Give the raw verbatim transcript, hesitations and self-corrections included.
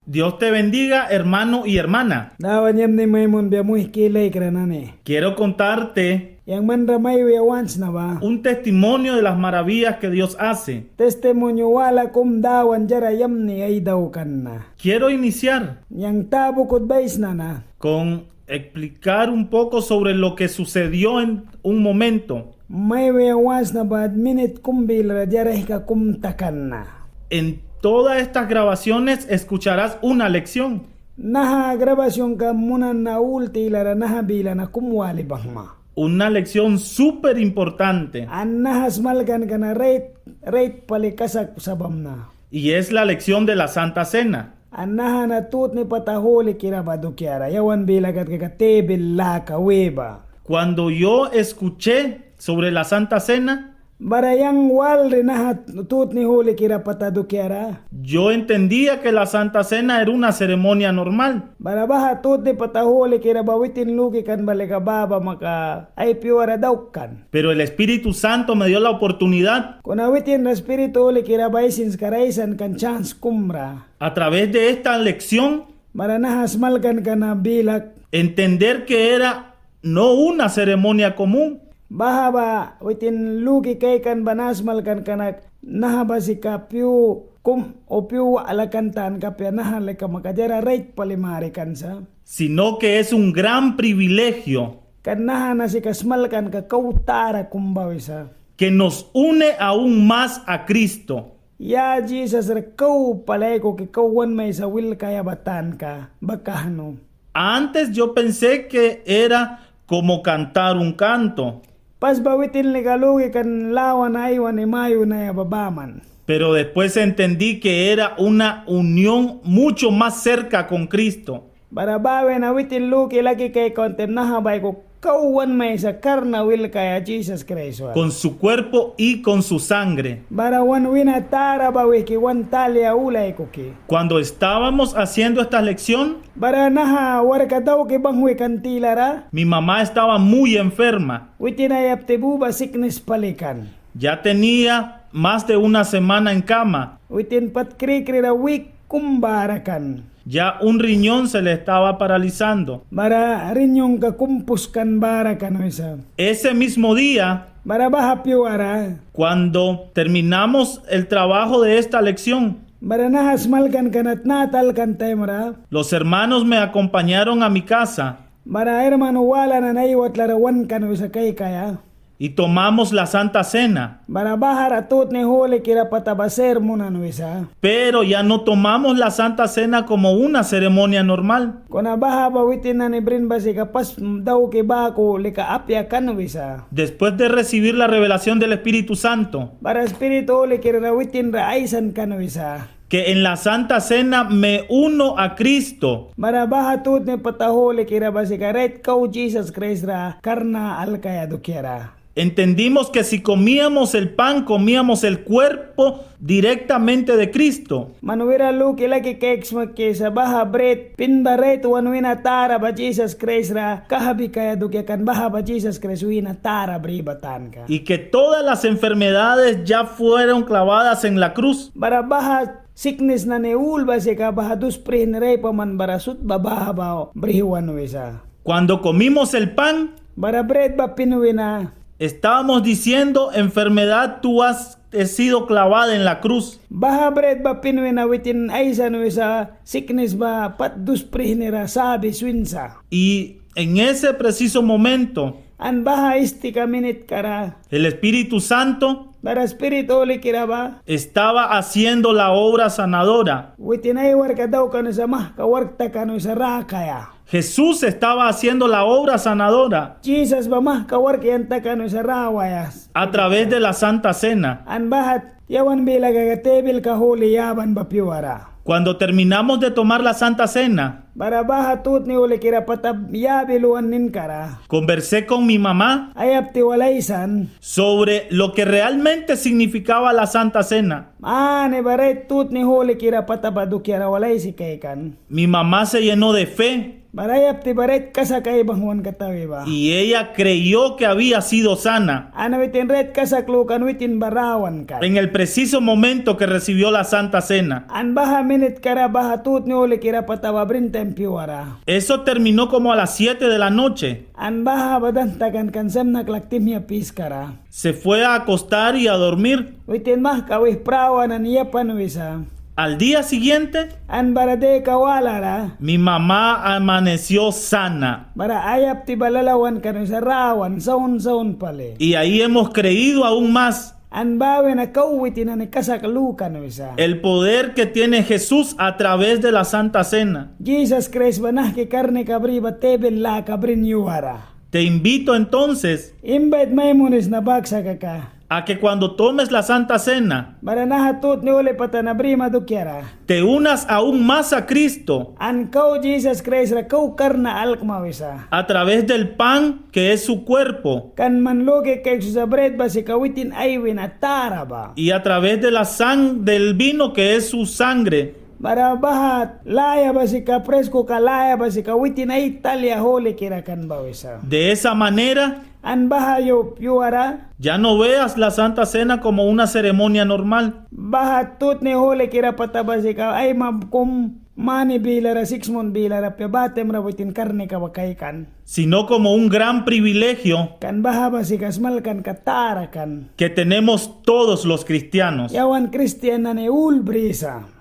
Dios te bendiga, hermano y hermana. Dawan yamni mai munbia, muihki laikra nani. Quiero contarte Yang man ra mai wiaia want sna ba un testimonio de las maravillas que Dios hace. Testimonio wala kum Dawan diara yamni ai daukan na. Quiero iniciar Yang ta bukut baisna na con explicar un poco sobre lo que sucedió en un momento. Mai wiaia want sna ba minit kum bilara diara aihka kum takan na. En todas estas grabaciones escucharás una lección. Naha grabacionka munan na ul tilara naha bila na kum wali banghwma. Una lección súper importante. An naha smalkanka na rait, rait pali kasak sa bamna. Y es la lección de la Santa Cena. An naha na tutni pata hulikira ba dukiara, yawan bila kat kaka tebil laka wi ba. Cuando yo escuché sobre la Santa Cena, Bara yang walri naha tutni hulikira pata dukiara, yo entendía que la Santa Cena era una ceremonia normal. Bara baha tutni pata hulikira ba witin luki kan ba lika baha ba maka ai pyuara daukan. Pero el Espíritu Santo me dio la oportunidad. Kuna witin ra Spirit Hulikira ba ai sinskara aisan kan sans kum ra. A través de esta lección, bara naha smalkanka na bilak, entender que era no una ceremonia común. Baha ba witin luki kaikan ba naha smalkanka na, naha ba sika pyu kum o pyu wala kan tanka apia, naha lika maka diara rait pali marikan sa. Sino que es un gran privilegio. Kan naha na sika smalkanka kau tara kum ba wisa. Que nos une aún más a Cristo. Ya Jisas ra kau pali aikuki kau wan maisa wilkaia ba tanka ba kahnu. Antes yo pensé que era como cantar un canto. Pas ba witin lika luki kan lawana aiwani mayunaia ba baman. Pero después entendí que era una unión mucho más cerca con Cristo. Bara baha wina witin luki laki kaikan taim naha ba aikuki kau wan maisa karna wilkaia Jisas Kraist wal. Con su cuerpo y con su sangre. Bara wan wina tara ba wihki wan talia ul aikuki. Cuando estábamos haciendo esta lección, bara naha warkka dauki banghwi kan tilara, mi mamá estaba muy enferma. Witin ai yapti bu ba siknis pali kan. Ya tenía más de una semana en cama. Witin pat krikri ra wik kum bara kan. Ya un riñón se le estaba paralizando. Bara riñonka kum puskan bara kan wisa. Ese mismo día, bara baha pyuara, cuando terminamos el trabajo de esta lección, bara naha smalkanka na tnata alkan taimra, los hermanos me acompañaron a mi casa. Bara hermano wala nani ai watlara wan kan wisa kaikaia. Y tomamos la Santa Cena. Bara bahara tutni hulikira pata ba ser munan wisa. Pero ya no tomamos la Santa Cena como una ceremonia normal. Kuna baha ba witin nani brin ba sika pas dauki baku lika apia kan wisa. Después de recibir la revelación del Espíritu Santo. Bara Spirit Hulikira ra witin ra aisan kan wisa. Que en la Santa Cena me uno a Cristo. Bara baha tutni pata hulikira ba sika rait kau Jisas Kraist ra karna alkaia dukiara. Entendimos que si comíamos el pan, comíamos el cuerpo directamente de Cristo. Man wira luki laki kaiksma kisa baha brit pin ba rait wan wina tara ba Jisas Kraist ra kahbi kaia dukia kan, baha ba Jisas Kraist wina tara bri ba tanka. Y que todas las enfermedades ya fueron clavadas en la cruz. Bara baha siknis nani ul ba sika baha dus prihni ra aipaman bara sut ba baha ba brihwan wisa. Cuando comimos el pan, bara brit ba pin wina, estábamos diciendo: "Enfermedad, tú has, has sido clavada en la cruz". Baha brit ba pin wina witin aisan wisa siknis ba pat dus prihni ra sabi swin sa. Y en ese preciso momento, an baha istika minitkara, el Espíritu Santo, bara Spirit Hulikira ba, estaba haciendo la obra sanadora. Witin ai warkka daukan wisa, mahka wark takan wisa rakaia. Jesús estaba haciendo la obra sanadora. Jisas ba mahka wark yan takan wisa rawaia. A través de la Santa Cena. An baha yawan bila kaka tebilka huli yaban ba pyuara. Cuando terminamos de tomar la Santa Cena, Bara baha tutni hulikira pata yabi luan ninkara. Conversé con mi mamá. Ai yapti wal aisan. Sobre lo que realmente significaba la Santa Cena. Ani bara tutni hulikira pata ba dukiara wal aisi kaikan. Mi mamá se llenó de fe. Bara ai yapti bara kasak aibangwan kata wi ba. Y ella creyó que había sido sana. An witin rait kasak lukan witin ba rawan kan. En el preciso momento que recibió la Santa Cena. An baha minitkara baha tutni hulikira pata ba brin taim pyuara. Eso terminó como a las siete de la noche. An baha ba danh takan kan semna klak tihmia piskara. Se fue a acostar y a dormir. Witin mahka wih prawan an yapan wisa. Al día siguiente, an bara deka walara, mi mamá amaneció sana. Bara ai yapti ba lalawan kan wisa rawan saun saun pali. Y ahí hemos creído aún más. An ba wina kau witin nani kasak lukan wisa. El poder que tiene Jesús a través de la Santa Cena. Jisas Kraist ba nahki karnika bri ba tebil laka brin yuara. Te invito entonces, invait mai munisna bak sa kaka, a que cuando tomes la Santa Cena, bara naha tutni huli pata na brima dukiara, te unas aún más a Cristo, an kau Jisas Kraist ra kau karna alkma wisa, a través del pan que es su cuerpo, kan man luki kaiks wisa brit ba sika witin ai wina tara ba, y a través de la sang-, del vino que es su sangre, bara baha laya ba sika preskuka laya ba sika witin ai talia hulikira kan ba wisa. De esa manera, an baha yu-, yuara, ya no veas la Santa Cena como una ceremonia normal, baha tutni hulikira pata ba sika aima kum mani bilara, siks mun bilara apia ba taim ra witin karnika ba kaikan, sino como un gran privilegio, kan baha ba sika smalkanka tara kan, que tenemos todos los cristianos, yawan kristian nani ul brisa.